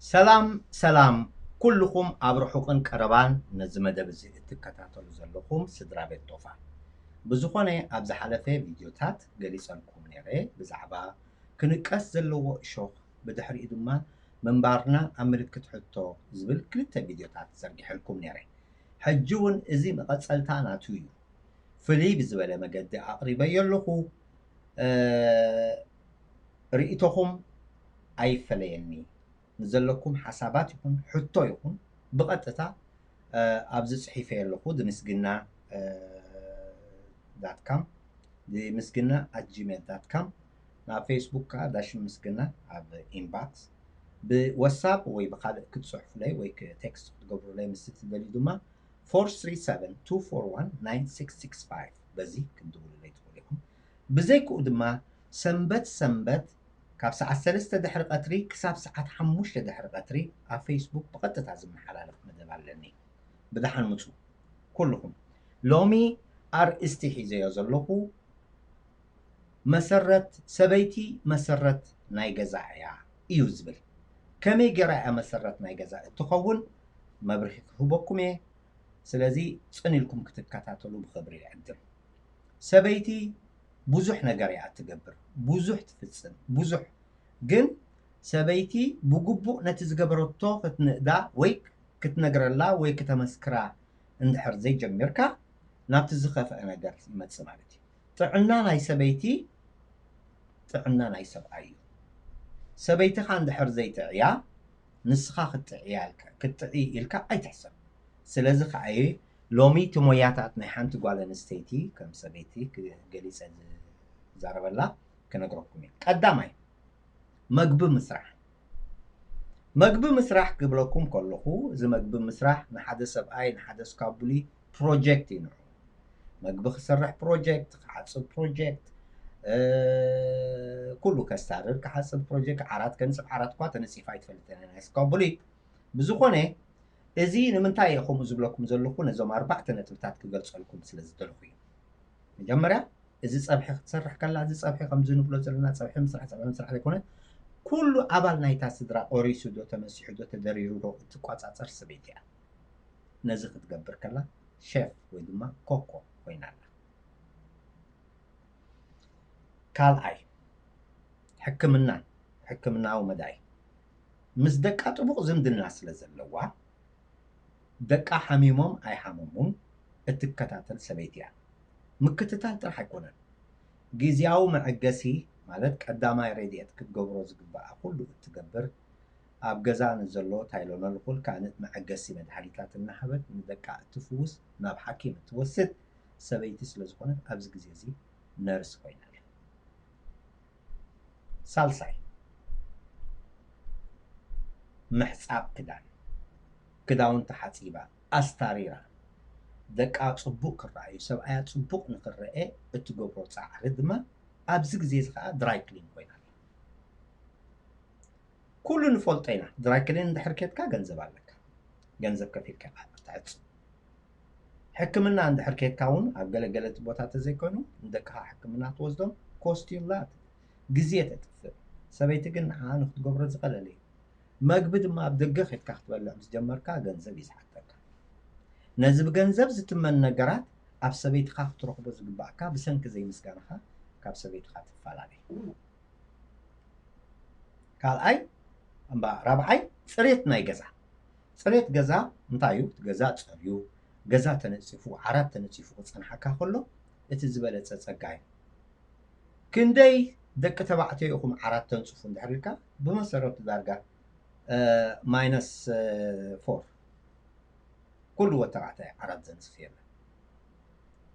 ሰላም ሰላም ኩልኹም ኣብ ርሑቕን ቀረባን ነዚ መደብ እዚ እትከታተሉ ዘለኹም ስድራ ቤት ቶፋ። ብዝኾነ ኣብ ዝሓለፈ ቪድዮታት ገሊጸልኩም ነይረ ብዛዕባ ክንቀስ ዘለዎ እሾኽ ብድሕሪኡ ድማ ምንባርና ኣብ ምልክት ሕቶ ዝብል ክልተ ቪድዮታት ዘርጊሐልኩም ነይረ። ሕጂ እውን እዚ መቐጸልታ ናቱ እዩ። ፍልይ ብዝበለ መገዲ ኣቕሪበዮ ኣለኹ። ርእይቶኹም ኣይፈለየኒ። ንዘለኩም ሓሳባት ይኹን ሕቶ ይኹን ብቐጥታ ኣብዚ ጽሒፈ ኣለኹ። ድምስግና ዳት ካም፣ ድምስግና ኣት ጂሜል ዳት ካም። ናብ ፌስቡክ ከዓ ዳሽን ምስግና ኣብ ኢንባክስ፣ ብዋትሳፕ ወይ ብካልእ ክትጽሕፉለይ ወይ ቴክስት ክትገብሩለይ ምስ እትደልዩ ድማ ፎር ትሪ ሰቨን ቱ ፎር ዋን ናይን ሲክስ ሲክስ ፋይቭ፣ በዚ ክትድውሉለይ ትኽእሉ ኢኹም። ብዘይክኡ ድማ ሰንበት ሰንበት ካብ ሰዓት ሰለስተ ድሕሪ ቀትሪ ክሳብ ሰዓት ሓሙሽተ ድሕሪ ቀትሪ ኣብ ፌስቡክ ብቐጥታ ዝመሓላለፍ መደብ ኣለኒ። ብደሓን ምጹ ኩልኹም። ሎሚ ኣርእስቲ ሒዘዮ ዘለኹ መሰረት፣ ሰበይቲ መሰረት ናይ ገዛ እያ እዩ ዝብል። ከመይ ገይራ እያ መሰረት ናይ ገዛ እትኸውን መብርሂ ክህበኩም እየ። ስለዚ ጽን ኢልኩም ክትከታተሉ ብኽብሪ ይዕድም። ሰበይቲ ብዙሕ ነገር እያ እትገብር፣ ብዙሕ ትፍጽም፣ ብዙሕ። ግን ሰበይቲ ብግቡእ ነቲ ዝገበረቶ ክትንእዳ ወይ ክትነግረላ ወይ ክተመስክራ እንድሕር ዘይጀሚርካ ናብቲ ዝኸፍአ ነገር ይመጽእ ማለት እዩ። ጥዕና ናይ ሰበይቲ ጥዕና ናይ ሰብኣይ እዩ። ሰበይትኻ እንድሕር ዘይጥዕያ ንስኻ ክትጥዕያ ኢልካ፣ ክትጥዒ ኢልካ ኣይትሕሰብ። ስለዚ ከኣ እየ ሎሚ እቲ ሞያታት ናይ ሓንቲ ጓል ኣንስተይቲ ከም ሰበይቲ ክ-፣ ገሊጸ ዝዛረበላ ክነግረኩም እየ። ቀዳማይ፣ መግቢ ምስራሕ። መግቢ ምስራሕ ክብለኩም ከለኹ፣ እዚ መግቢ ምስራሕ ንሓደ ሰብኣይ፣ ንሓደ ስካቡሊ ፕሮጀክት እዩ ንዑ። መግቢ ክሰርሕ ፕሮጀክት፣ ክሓጽብ ፕሮጀክት፣ እ፣ ኩሉ ከስታርር ክሓጽብ ፕሮጀክት፣ ዓራት ከንጽፍ፣ ዓራት እኳ ተነጺፋ ኣይትፈልጥን እያ ናይ ስካቡሊ። ብዝኾነ፣ እዚ ንምንታይ እየ ከምኡ ዝብለኩም ዘለኹ፣ ነዞም ኣርባዕተ ነጥብታት ክገልጸልኩም ስለ ዝደለኹ እዩ። መጀመርያ፣ እዚ ጸብሒ ክትሰርሕ ከላ፣ እዚ ጸብሒ ከምዚ ንብሎ ዘለና ጸብሒ ምስራሕ፣ ጸብሒ ምስራሕ ዘይኮነ፣ ኩሉ ኣባል ናይታ ስድራ ቆሪሱ ዶ፣ ተመሲሑ ዶ፣ ተደሪሩ ዶ እትቆጻጸር ሰበይቲ እያ። ነዚ ክትገብር ከላ፣ ሸፍ ወይ ድማ ኮኮ ኮይና ኣላ። ካልኣይ፣ ሕክምና፣ ሕክምናዊ መዳይ። ምስ ደቃ ጥቡቕ ዝምድና ስለ ዘለዋ፣ ደቃ ሓሚሞም ኣይሓመሙን እትከታተል ሰበይቲ እያ። ምክትታል ጥራሕ ኣይኮነን፣ ግዝያዊ መዐገሲ ማለት ቀዳማይ ረድኤት ክትገብሮ ዝግባኣ ኩሉ እትገብር፣ ኣብ ገዛ ንዘሎ ታይሎኖል ኩል ካልእ መዐገሲ መድሃኒታት እናሃበት ንደቃ እትፍውስ፣ ናብ ሓኪም እትወስድ ሰበይቲ ስለ ዝኾነት ኣብዚ ግዜ እዚ ነርስ ኮይና ኣላ። ሳልሳይ፣ ምሕጻብ ክዳን። ክዳውንቲ ሓጺባ፣ ኣስታሪራ፣ ደቃ ጽቡቕ ክረኣዩ፣ ሰብኣያ ጽቡቕ ንክረኤ እትገብሮ ጻዕሪ ድማ ኣብዚ ግዜ እዚ ከኣ ድራይ ክሊን ኮይና ኣላ። ኩሉ ንፈልጦ ኢና፣ ድራይ ክሊን እንድሕር ኬድካ ገንዘብ ኣለካ፣ ገንዘብ ከፊልካ ኢኻ ትሕጽብ። ሕክምና እንድሕር ኬድካ እውን ኣብ ገለገለ እቲ ቦታ ተዘይኮይኑ ንደቅኻ ሕክምና ትወስዶም ኮስት ዩ ላት፣ ግዜ ተጥፍእ። ሰበይቲ ግን ንዓኣ ንክትገብሮ ዝቐለለ እዩ። መግቢ ድማ ኣብ ደገ ኬድካ ክትበልዕ ምስ ጀመርካ ገንዘብ እዩ ዝሓተካ። ነዚ ብገንዘብ ዝትመን ነገራት ኣብ ሰበይትኻ ክትረኽቦ ዝግባእካ ብሰንኪ ዘይምስጋንኻ ካብ ሰበይትኻ ትፈላለ። ካልኣይ እምባ ራብዓይ፣ ጽሬት ናይ ገዛ። ጽሬት ገዛ እንታይ እዩ? እቲ ገዛ ጸርዩ፣ ገዛ ተነጺፉ፣ ዓራት ተነጺፉ ክጸንሓካ ከሎ እቲ ዝበለጸ ጸጋ እዩ። ክንደይ ደቂ ተባዕትዮ ኢኹም ዓራት ተንጽፉ እንድሕር ኢልካ፣ ብመሰረቱ ዳርጋ ማይነስ ፎር። ኩሉ ወዲ ተባዕታይ ዓራት ዘንጽፍ የለን።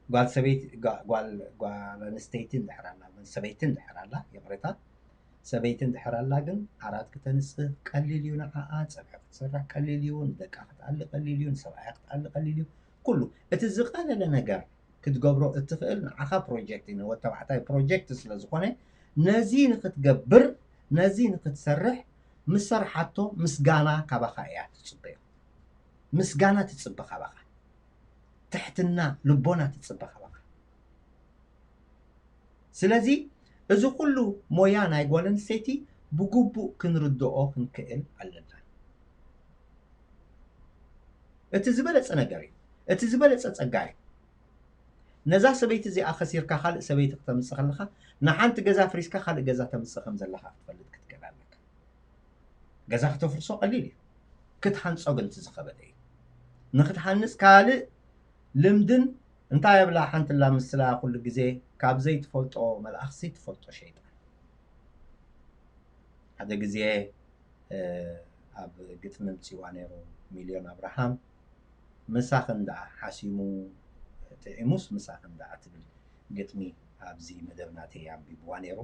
ጓል ሰበይቲ፣ ጓ-፣ ጓል፣ ጓል ኣንስተይቲ እንድሕር ኣላ፣ ሰበይቲ እንድሕር ኣላ፣ ይቕሬታ፣ ሰበይቲ እንድሕር ኣላ ግን ዓራት ክተንጽፍ ቀሊል እዩ ንዓኣ፣ ጸብሒ ክትሰርሕ ቀሊል እዩ፣ ንደቃ ክትኣሊ ቀሊል እዩ፣ ንሰብኣያ ክትኣሊ ቀሊል እዩ። ኩሉ እቲ ዝቐለለ ነገር ክትገብሮ እትኽእል ንዓኻ ፕሮጀክት እዩ፣ ንወዲ ተባዕታይ ፕሮጀክት ስለ ዝኾነ ነዚ ንክትገብር፣ ነዚ ንክትሰርሕ ምስ ሰርሓቶ ምስጋና ካባኻ እያ ትጽበዮ። ምስጋና ትጽበ ካባኻ። ትሕትና ልቦና ትጽበ ካባኻ። ስለዚ እዚ ኩሉ ሞያ ናይ ጓል ኣንስተይቲ ብግቡእ ክንርድኦ ክንክእል ኣለና። እቲ ዝበለጸ ነገር እዩ። እቲ ዝበለጸ ጸጋ እዩ። ነዛ ሰበይቲ እዚኣ ከሲርካ ካልእ ሰበይቲ ክተምጽእ ከለኻ፣ ንሓንቲ ገዛ ፍሪስካ ካልእ ገዛ ተምጽእ ከም ዘለኻ ክትፈልጥ ክትክእል ኣለካ። ገዛ ክተፍርሶ ቀሊል እዩ። ክትሃንጾ ግን እቲ ዝኸበደ እዩ። ንክትሃንጽ ካልእ ልምድን እንታይ የብላ ሓንቲ ላ ምስላ ኩሉ ግዜ ካብ ዘይትፈልጦ መልኣኽሲ ትፈልጦ ሸይጣን። ሓደ ግዜ ኣብ ግጥሚ ምጽዋ ነይሩ ሚልዮን ኣብርሃም ምሳኽን ደኣ ሓሲሙ ጥዒሙስ ምሳኽን ደኣ ትብል ግጥሚ ኣብዚ መደብ ናተይ ኣንቢብዋ ነይሩ።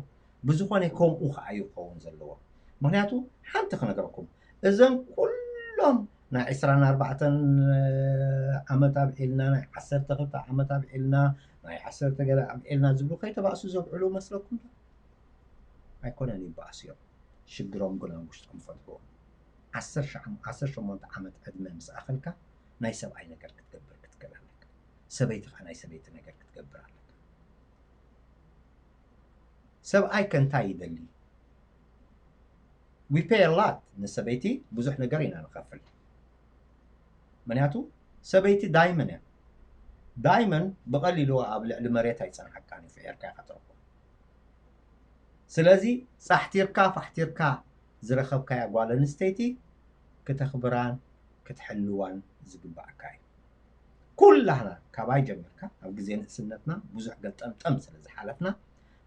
ብዝኾነ ከምኡ ከኣ ይኸውን ዘለዎ። ምኽንያቱ ሓንቲ ክነግረኩም፣ እዘን ኩሎም ናይ ዕስራን ኣርባዕተን ዓመት ኣብዒልና፣ ናይ ዓሰርተ ክልተ ዓመት ኣብዒልና፣ ናይ ዓሰርተ ገለ ኣብዒልና ዝብሉ ከይተባእሱ ዘብዕሉ መስለኩም ዶ? ኣይኮነን ይባእሱ እዮም። ሽግሮም ግን ኣብ ውሽጦም ፈትሕዎም። ዓሰርተ ሸሞንተ ዓመት ዕድመ ምስ ኣኸልካ ናይ ሰብኣይ ነገር ክትገብር ክትክእል ኣለካ። ሰበይቲ ከዓ ናይ ሰበይቲ ነገር ክትገብር ኣለካ። ሰብኣይ ከ እንታይ ይደሊ? We pay a lot። ንሰበይቲ ብዙሕ ነገር ኢና ንኸፍል። ምክንያቱ ሰበይቲ ዳይመን እያ። ዳይመን ብቐሊሉ ኣብ ልዕሊ መሬት ኣይጸንሓካን እዩ፣ ፍሒርካ ኢኻ ትረኽቦ። ስለዚ ጻሕቲርካ ፋሕቲርካ ዝረኸብካያ ጓል ኣንስተይቲ ክተኽብራን ክትሕልዋን ዝግባኣካ እዩ። ኩላህና ካባይ ጀሚርካ ኣብ ግዜ ንእስነትና ብዙሕ ገልጠምጠም ስለ ዝሓለፍና፣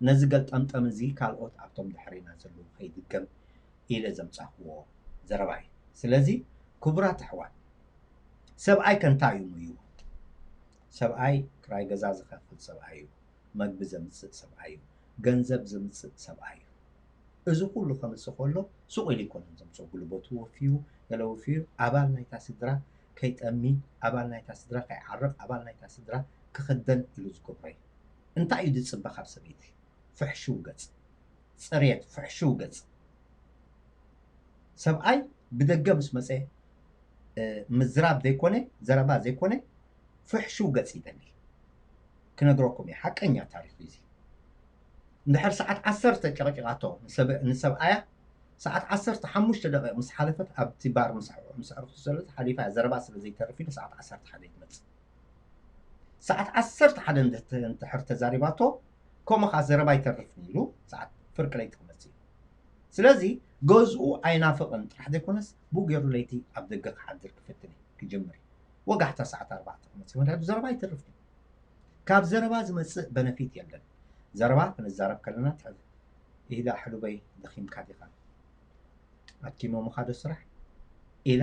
ነዚ ገልጠምጠም እዚ ካልኦት ኣብቶም ድሕሪና ዘለዉ ከይድገም ኢለ ዘምጻእክዎ ዘረባ እዩ። ስለዚ ክቡራት ኣሕዋት፣ ሰብኣይ ከ እንታይ እዩ ሙይዎ? ሰብኣይ ክራይ ገዛ ዝኸፍል ሰብኣይ እዩ። መግቢ ዘምጽእ ሰብኣይ እዩ። ገንዘብ ዘምጽእ ሰብኣይ እዩ። እዚ ኩሉ ከምጽእ ከሎ ሱቕ ኢሉ ኣይኮነን ዘምጽኦ። ጉልበቱ ወፍዩ፣ ገለ ወፍዩ፣ ኣባል ናይታ ስድራ ከይጠሚ፣ ኣባል ናይታ ስድራ ከይዓርቕ፣ ኣባል ናይታ ስድራ ክኽደን ኢሉ ዝገብሮ እዩ። እንታይ እዩ ዝጽበ ካብ ሰበይቲ? ፍሕሽው ገጽ፣ ጽሬት፣ ፍሕሽው ገጽ። ሰብኣይ ብደገ ምስ መጸ፣ እ፣ ምዝራብ ዘይኮነ፣ ዘረባ ዘይኮነ፣ ፍሕሽው ገጽ ይደሊ። ክነግረኩም እየ፣ ሓቀኛ ታሪኽ እዩ እዚ። እንድሕር ሰዓት ዓሰርተ ጨቕጪቓቶ ንሰብ-፣ ንሰብኣያ፣ ሰዓት ዓሰርተ ሓሙሽተ ደቂቕ ምስ ሓለፈት ኣብቲ ባር ምስ ኣዕ-፣ ምስ ኣዕሩኽቱ ዘለቶ ሓሊፋ እያ፣ ዘረባ ስለ ዘይተርፍ ኢሉ ሰዓት ዓሰርተ ሓደ እዩ ትመጽእ። ሰዓት ዓሰርተ ሓደ እንድሕር ተዛሪባቶ፣ ከምኡ ኸዓ ዘረባ ኣይተርፍን ኢሉ ሰዓት ፍርቂ ለይቲ ክመጽእ እዩ። ስለዚ ገዝኡ ኣይናፍቕን ጥራሕ ዘይኮነስ ብኡ ገይሩ ለይቲ ኣብ ደገ ክሓድር ክፍትን እዩ፣ ክጅምር እዩ። ወጋሕታ ሰዓት ኣርባዕተ ክመጽእ እዩ፣ ምኽንያቱ ዘረባ ኣይተርፍን እዩ። ካብ ዘረባ ዝመጽእ በነፊት የለን። ዘረባ ክንዛረብ ከለና ትሕት ኢላ፣ ሕሉበይ ደኺምካ ዲኻ? ኣድኪሞምኻ ዶ ስራሕ? ኢላ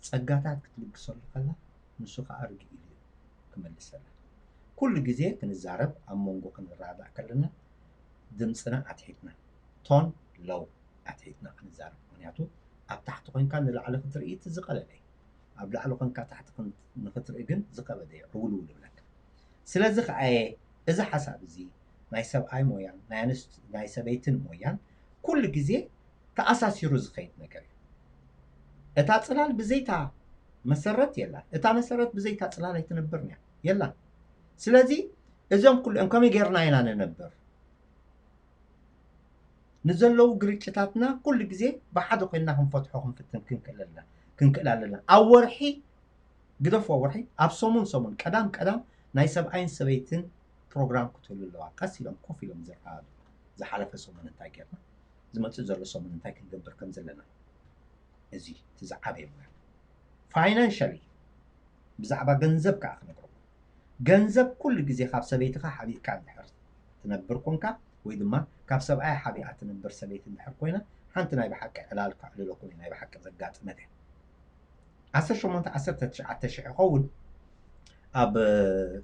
ጸጋታት ክትልግሰሉ ከላ፣ ንሱ ኸኣ ርግእ ኢሉ እዩ ክመልሰላ። ኩሉ ግዜ ክንዛረብ ኣብ መንጎ ክንረዳዳእ ከለና ድምጽና ኣትሒትና፣ ቶን ሎው ኣትሒትና ክንዛረብ። ምኽንያቱ ኣብ ታሕቲ ኮይንካ ንላዕሊ ክትርኢ እቲ ዝቐለለ እዩ። ኣብ ላዕሊ ኮይንካ ታሕቲ ክን-፣ ንኽትርኢ ግን ዝኸበደ እዩ፣ ዕውልውል ይብለካ። ስለዚ ኸኣ እየ እዚ ሓሳብ እዚ ናይ ሰብኣይ ሞያን ናይ ኣንስት-፣ ናይ ሰበይትን ሞያን ኩሉ ግዜ ተኣሳሲሩ ዝኸይድ ነገር እዩ። እታ ጽላል ብዘይታ መሰረት የላን። እታ መሰረት ብዘይታ ጽላል ኣይትነብርን እያ። የላን። ስለዚ እዞም ኩሉ ከመይ ጌርና ኢና ንነብር? ንዘለዉ ግርጭታትና ኩሉ ግዜ ብሓደ ኮይንና ክንፈትሖ ክንፍትን ክንክእል ኣለና፣ ክንክእል ኣለና። ኣብ ወርሒ፣ ግደፎ ወርሒ፣ ኣብ ሰሙን ሰሙን፣ ቀዳም ቀዳም ናይ ሰብኣይን ሰበይትን ፕሮግራም ክትህሉ ኣለዋ። ቀስ ኢሎም ኮፍ ኢሎም ዝረኣሉ፣ ዝሓለፈ ሰሙን እንታይ ጌርና፣ ዝመጽእ ዘሎ ሰሙን እንታይ ክንገብር ከም ዘለና። እዚ እቲ ዝዓበየ ሞያ። ፋይናንሻሊ፣ ብዛዕባ ገንዘብ ከኣ ክነግረኩም። ገንዘብ ኩሉ ግዜ ካብ ሰበይትኻ ሓቢእካ እንድሕር ትነብር ኮንካ፣ ወይ ድማ ካብ ሰብኣያ ሓቢኣ ትነብር ሰበይቲ እንድሕር ኮይና፣ ሓንቲ ናይ ብሓቂ ዕላል ከዕልለኩም እዩ፣ ናይ ብሓቂ ዘጋጥመት እያ። ዓሰርተ ሸሞንተ ዓሰርተ ትሽዓተ ሽሕ ይኸውን ኣብ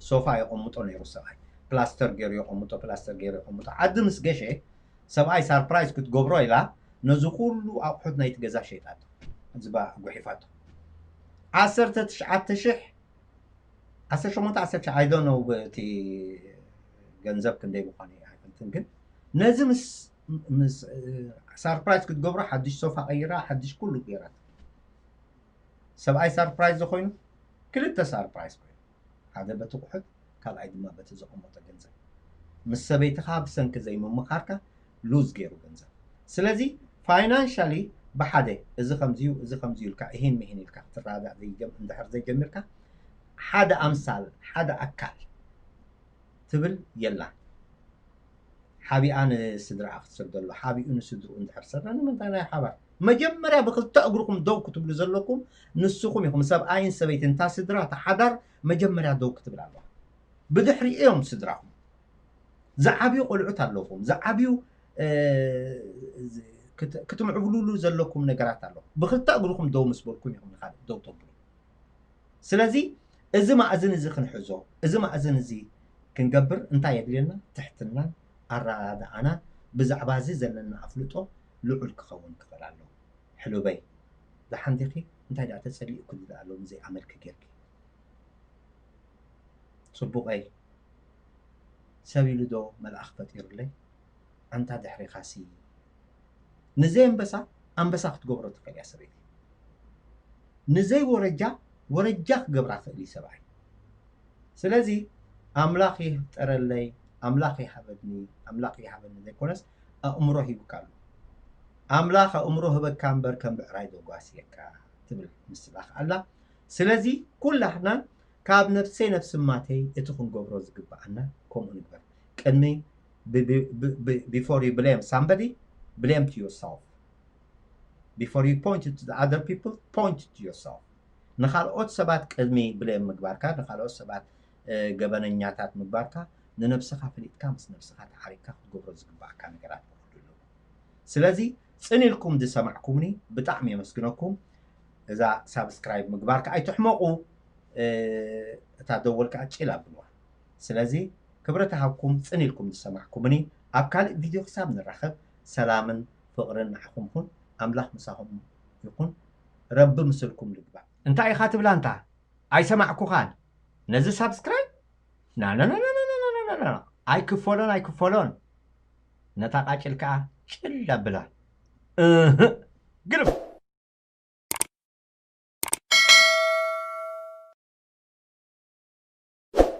ሶፋ የቐምጦ ነይሩ ሰብኣይ። ፕላስተር ገይሩ የቐምጦ፣ ፕላስተር ገይሩ የቐምጦ። ዓዲ ምስ ገሸ፣ ሰብኣይ ሳርፕራይዝ ክትገብሮ ኢላ፣ ነዚ ኩሉ ኣቑሑት ናይቲ ገዛ ሸይጣቶ። እዚ ባ-፣ ጉሒፋቶ። ዓሰርተ ትሽዓተ ሽሕ፣ ዓሰርተ ሸሞንተ፣ ዓሰርተ ትሽዓተ፣ I don't know እቲ ገንዘብ ክንደይ ምዃኑ ኣይፈልጥን፣ ግን ነዚ ምስ፣ ምስ፣ እ፣ ሳርፕራይዝ ክትገብሮ ሓድሽ ሶፋ ቀይራ፣ ሓድሽ ኩሉ ገይራቶ። ሰብኣይ ሳርፕራይዝ ዝኾይኑ፣ ክልተ ሳርፕራይዝ ኮይኑ። ሓደ በቲ ኣቑሑት፣ ካልኣይ ድማ በቲ ዘቐመጦ ገንዘብ። ምስ ሰበይትኻ ብሰንኪ ዘይምምኻርካ ሉዝ ገይሩ ገንዘብ። ስለዚ ፋይናንሻሊ ብሓደ እዚ ከምዚዩ፣ እዚ ከምዚዩ ኢልካ፣ እሂን ምሂን ኢልካ ክትረዳዳእ ዘይጀም-፣ እንድሕር ዘይጀሚርካ፣ ሓደ ኣምሳል፣ ሓደ ኣካል ትብል የላን። ሓቢኣ ንስድራኣ ክትሰደሉ፣ ሓቢኡ ንስድርኡ እንድሕር ሰዳ፣ ንምንታይ ናይ ሓባር? መጀመርያ ብክልተ እግርኹም ደው ክትብሉ ዘለኩም ንስኹም ኢኹም። ሰብኣይን ሰበይትን፣ እታ ስድራ፣ እታ ሓዳር መጀመርያ ደው ክትብል ኣለዋ። ብድሕሪኡ እዮም ስድራኹም። ዝዓብዩ ቆልዑት ኣለኹም፣ ዝዓብዩ፣ እ፣ ክት-፣ ክትምዕብሉሉ ዘለኩም ነገራት ኣሎ። ብክልተ እግርኹም ደው ምስ በልኩም ኢኹም ንኻልእ ደው ተብሉ። ስለዚ እዚ ማእዝን እዚ ክንሕዞ፣ እዚ ማእዝን እዚ ክንገብር እንታይ የድልየና? ትሕትናን ኣረዳድኣናን ብዛዕባ እዚ ዘለና ኣፍልጦ ልዑል ክኸውን ክኽእል ኣለዎ። ሕሉበይ፣ ደሓን ዲኺ? እንታይ ደኣ ተጸሊኡኪ ኣሎ? ንዘይ ኣመልኪ ጌርኪ። ጽቡቐይ፣ ሰብ ኢሉ ዶ መልኣኽ ፈጢሩለይ? ኣንታ ድሕሪኻሲ ንዘይ ኣንበሳ ኣንበሳ ክትገብሮ ትኽእል እያ ሰበይቲ። ንዘይ ወረጃ ወረጃ ክገብራ ትኽእል እዩ ሰብኣይ። ስለዚ ኣምላኽ ይፍጠረለይ፣ ኣምላኽ ይሃበኒ፣ ኣምላኽ ይሃበኒ ዘይኮነስ ኣእምሮ ሂቡካ ኣሎ። ኣምላኽ ኣእምሮ ህበካ እምበር ከም ብዕራይ ዘጓስየካ ትብል ምስላ ኣላ። ስለዚ ኩላህና ካብ ነፍሰይ ነፍሲ ማተይ እቲ ክንገብሮ ዝግብኣና ከምኡ ንግበር። ቅድሚ ብ-፣ ብ-፣ ብ-፣ ብ-፣ before you blame somebody, blame to yourself. Before you point to the other people, point to yourself. ንኻልኦት ሰባት ቅድሚ ብሌም ምግባርካ፣ ንኻልኦት ሰባት፣ እ፣ ገበነኛታት ምግባርካ፣ ንነብስኻ ፈሊጥካ ምስ ነብስኻ ተዓሪቅካ ክትገብሮ ዝግባኣካ ነገራት ብኹሉ ኣለዉ። ስለዚ ጽን ኢልኩም ዝሰማዕኩምኒ ብጣዕሚ የመስግነኩም። እዛ ሳብስክራይብ ምግባርካ ኣይትሕመቑ፣ እ፣ እታ ደወል ከዓ ጭል ኣብልዋ። ስለዚ ክብረት ሃብኩም፣ ጽን ኢልኩም ዝሰማዕኩምኒ። ኣብ ካልእ ቪድዮ ክሳብ ንራኸብ ሰላምን ፍቕርን ንዓኹም ይኹን። ኣምላኽ ምሳኹም ይኹን። ረቢ ምስልኩም ልግባእ። እንታይ ኢኻ ትብላ እንታ? ኣይሰማዕኩኻን። ነዚ ሳብስክራይብ? ና፣ ና፣ ና፣ ና፣ ና፣ ና፣ ና፣ ና፣ ና። ኣይክፈሎን፣ ኣይክፈሎን። ነታ ቃጭል ከኣ ጭል ኣብላ። እህ፣ ግርም።